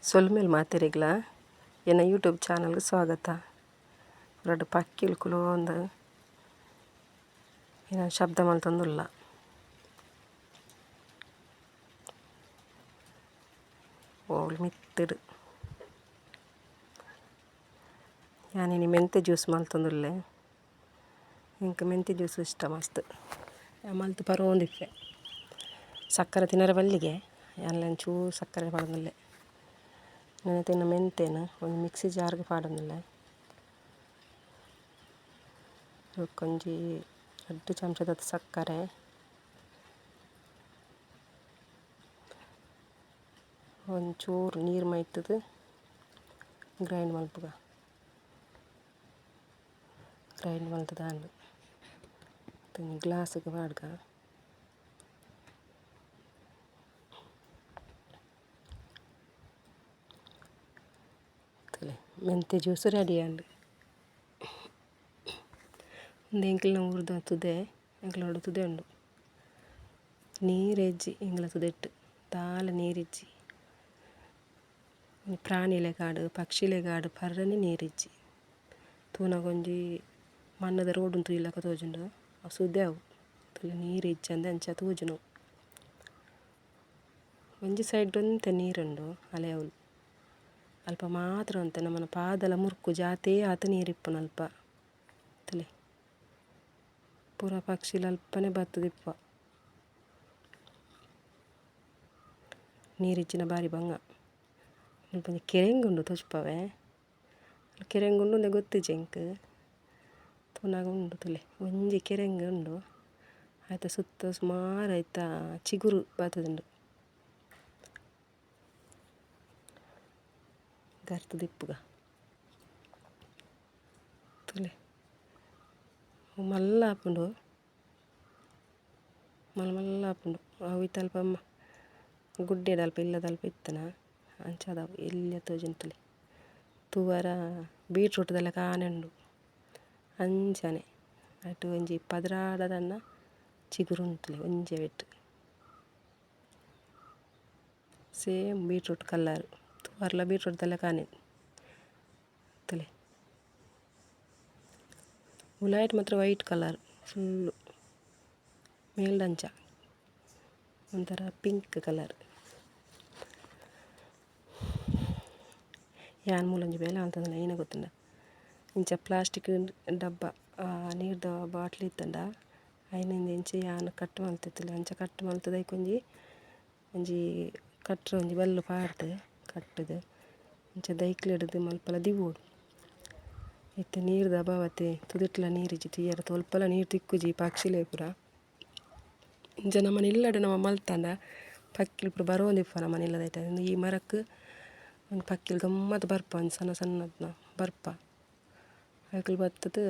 ಸೊಲ್ಮೆಲ್ ಮಾತೆರೆಗ್ಲ ಎನ್ನ ಯೂಟ್ಯೂಬ್ ಚಾನಲ್ಗೆ ಸ್ವಾಗತ. ರಡ್ಡ್ ಪಕ್ಕಿಲು ಕುಲೋಂದು ಏನ ಶಬ್ದ ಮಲ್ತೊಂದುಲ್ಲ. ಓಲು ಮಿತ್ತುಡು ಯಾನಿನಿ ಮೆಂತೆ ಜ್ಯೂಸ್ ಮಲ್ತೊಂದುಲ್ಲೆ. ಎಂಕ್ ಮೆಂತೆ ಜ್ಯೂಸ್ ಇಷ್ಟ ಮಸ್ತ್. ಮಲ್ತ್ ಪರೋಂದಿಪ್ಪೆ. ಸಕ್ಕರೆ ತಿನರೆ ಬಲ್ಲಿಗೆ ಯಾನ್ಲ ಒಂಚೂರು ಸಕ್ಕರೆ ಪಾಡೊಂದುಲ್ಲೆ. ನೆನೆತಿನ ಮೆಂತೆನ್ ಒಂಜಿ ಮಿಕ್ಸಿ ಜಾರ್ಗ್ ಪಾಡೊಂದುಲ್ಲೆ. ಬೊಕೊಂಜಿ ರಡ್ಡ್ ಚಮಚದಾತ್ ಸಕ್ಕರೆ. ಒಂಚೂರು ನೀರು ಮೈತುದು ಗ್ರೈಂಡ್ ಮಲ್ಪುಗ. ಗ್ರೈಂಡ್ ಮಲ್ತುದಾಂಡ್. ಒಂಜಿ ಗ್ಲಾಸ್ಗ್ ಪಾಡ್ಗ. ತೂಲೆ ಮೆಂತೆ ಜ್ಯೂಸ್ ರೆಡಿ ಆಂಡ್. ಉಂದು ಎಂಕಲ್ನ ಊರುದ ತುದೆ, ಎಂಕಲ್ನ ತುದೆ ಉಂಡು. ನೀರೇ ಇಜ್ಜಿ ಎಂಕಲ್ನ ತುದೆಟ್ ದಾಲ ನೀರಿಜ್ಜಿ. ಪ್ರಾಣಿಲೆಗಾಡ್ ಪಕ್ಷಿಲೆಗಾಡ್ ಪರ್ರೆನೆ ನೀರಿಜ್ಜಿ. ತೂನಗ ಒಂಜಿ ಮಣ್ಣುದ ರೋಡ್ ತೂಯಿಲಕ ತೋಜುಂಡು ಅವು ಸುದೆ ಅವು ತೂಲೆ ನೀರ್ ಇಜ್ಜಂದೆ ಅಂಚ ತೋಜುನವು. ಒಂಜಿ ಸೈಡ್ ಒಂತೆ ನೀರುಂಡು ಅಲೆ ಅವುಲು ಅಲ್ಪ ಮಾತ್ರ ಒಂತೆ ನಮನ ಪಾದಲ ಮುರ್ಕುಜಿ ಆತೇ ಆತ್ ನೀರಿಪ್ಪುನು ಅಲ್ಪ ತೂಲೆ ಪೂರ ಪಕ್ಷಿಲು ಅಲ್ಪನೆ ಬತ್ತುದಿಪ್ಪ. ನೀರಿಜ್ಜಿಂಡ ಬಾರಿ ಬಂಗ. ಮುಲ್ಪ ಒಂಜಿ ಕೆರೆಂಗ್ ಉಂಡು ತೋಜ್ಪಾವೆ ಕೆರೆಂಗ್ ಉಂಡು ಉಂದೆ ಗೊತ್ತಿಜ್ಜಿ ಎಂಕ್ ತೂನಗ ಉಂಡು ತೂಲೆ ಒಂಜಿ ಕೆರೆಂಗ್ ಉಂಡು ಐತ ಸುತ್ತ ಸುಮಾರ್ ಐತ ಚಿಗುರು ಬತ್ತುದುಂಡು. ಗರ್ತುದಿಪ್ಪುಗ ತೂಲೆ ಮಲ್ಲ ಆಪುಂಡು ಮಲ್ಲ ಮಲ್ಲ ಆಪುಂಡು ಅವು ಇತ್ತೆ ಅಲ್ಪ ಗುಡ್ಡೆದ ಅಲ್ಪ ಇಲ್ಲದಲ್ಪ ಇತ್ತುನ ಅಂಚಾದ್ ಅವು ಎಲ್ಯ ತೋಜುಂಡು ತೂಲೆ ತೂವರ ಬೀಟ್ರೂಟ್ ದ ಲೆಕಾನೆ ಉಂಡು ಅಂಚನೆ ಐಟ್ ಒಂಜಿ ಪದ್ರಾಡ್ ಚಿಗುರು ಉಂಡು ತೂಲೆ ಒಂಜೆ ಅವೆಟ್ ಸೇಮ್ ಬೀಟ್ರೂಟ್ ಕಲರ್ ತೂವರ್ಲ ಬೀಟ್ರೂಟ್ ದ ಲೆಕಾನೆ ತೂಲೆ ಉಲಾಯಿಡ್ ಮಾತ್ರ ವೈಟ್ ಕಲರ್ ಫುಲ್ಲ್ ಮೇಲ್ದಂಚ ಒಂಥರ ಪಿಂಕ್ ಕಲರ್. ಯಾನ್ ಮೂಲೊಂಜಿ ಬೇಲೆ ಮಲ್ತೊಂದುಲ್ಲೆ ಐನ ಗೊತ್ತುಂಡ ಇಂಚ ಪ್ಲಾಸ್ಟಿಕ್ ಡಬ್ಬ ನೀರ್ದ ಬಾಟ್ಲ್ ಇತ್ತುಂಡ ಐನ್ ಇಂಚ ಯಾನ್ ಕಟ್ ಮಲ್ತಿತ್ತುಲ್ಲೆ ಅಂಚ ಕಟ್ ಮಲ್ತುದು ಐಕೊಂಜಿ ಒಂಜಿ ಒಂಜಿ ಕಟ್ರೆ ಒಂಜಿ ಬಲ್ಲ್ ಪಾಡ್ದ್ ಕಟ್ಟುದು ಇಂಚ ದೈಕ್ಲೆಡ್ದ್ ಮಲ್ಪಲ ದೀವೊಡು. ಇತ್ತೆ ನೀರ್ದ ಅಭಾವತೆ ತುದೆಟ್ಲ ನೀರಿಜ್ಜಿ ತೂಯರೆ ಒಲ್ಪಲ ನೀರ್ ತಿಕ್ಕುಜಿ ಪಕ್ಷಿಲೆ ಪೂರ. ಇಂಚ ನಮನ ಇಲ್ಲಡ್ ನಮ ಮಲ್ತಂಡ ಪಕ್ಕಿಲು ಪೂರ ಬರೊಂದಿಪ್ಪ ನಮನ ಇಲ್ಲದ ಐತ. ಈ ಮರಕ್ ಒಂಜಿ ಪಕ್ಕಿಲು ಗಮ್ಮತ್ ಬರ್ಪ ಒಂಜಿ ಸಣ್ಣ ಸಣ್ಣದ ಬರ್ಪ ಐಕುಲು ಬತ್ತುದು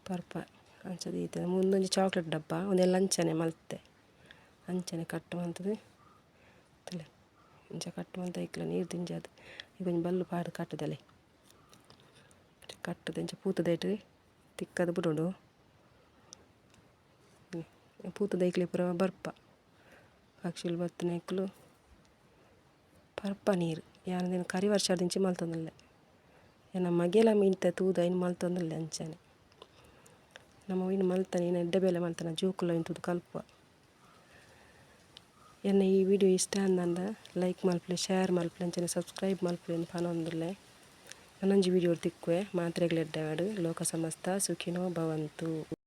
ಬರ್ಪ ಅಂಚ ದೀತೆ. ಉಂದೊಂಜಿ ಚಾಕ್ಲೇಟ್ ಡಬ್ಬ ಉಂದೆಲ್ಲ ಅಂಚನೆ ಮಲ್ತೆ ಅಂಚನೆ ಕಟ್ ಮಲ್ತುದು ತೂಲೆ ಇಂಚ ಕಟ್ ಮಲ್ತ್ ಐಕ್ಲ ನೀರ್ ದಿಂಜಾದ್ ಐಕೊಂಜಿ ಬಲ್ಲ್ ಪಾಡ್ದ್ ಕಟ್ಟುದಲೆ ಕಟ್ಟುದು ಇಂಚ ಪೂತ ದೈಟ್ ತಿಕ್ಕದ್ ಬುಡೊಡು. ಪೂತ ದೈಕ್ಲೆ ಪೂರ ಬರ್ಪ ಪಕ್ಷಿಲು ಬತ್ತಿನಕುಲು ಪರ್ಪ ನೀರ್. ಯಾನ್ ಉಂದೆನ್ ಕರಿ ವರ್ಷಡ್ದಿಂಚಿ ಮಲ್ತೊಂದುಲ್ಲೆ ಎನ್ನ ಮಗೆಲ ಇತ್ತೆ ತೂದು ಐನ್ ಮಲ್ತೊಂದುಲ್ಲೆ ಅಂಚನೆ. ನಮ ಒಯಿನ್ ಮಲ್ತನ ಇನ ಎಡ್ಡೆ ಬೇಲೆ ಮಲ್ತನ ಜೋಕುಲು ಐನ್ ತೂದು ಕಲ್ಪುವ. ಎನ್ನ ಈ ವಿಡಿಯೋ ಇಷ್ಟ ಆಂಡ ಲೈಕ್ ಮಲ್ಪುಲೆ, ಶೇರ್ ಮಲ್ಪುಲೆ, ಅಂಚನೆ ಸಬ್ಸ್ಕ್ರೈಬ್ ಮಲ್ಪುಲೆ ಅಂದ್ ಪನೊಂದುಲ್ಲೆ. ನನೊಂಜಿ ವಿಡಿಯೋ ತಿಕ್ಕುವೆ. ಮಾತ್ರೆಗ್ಲ ಎಡ್ಡೆ ಆವಡ್. ಲೋಕ ಸಮಸ್ತ ಸುಖಿನೋ ಭವಂತು.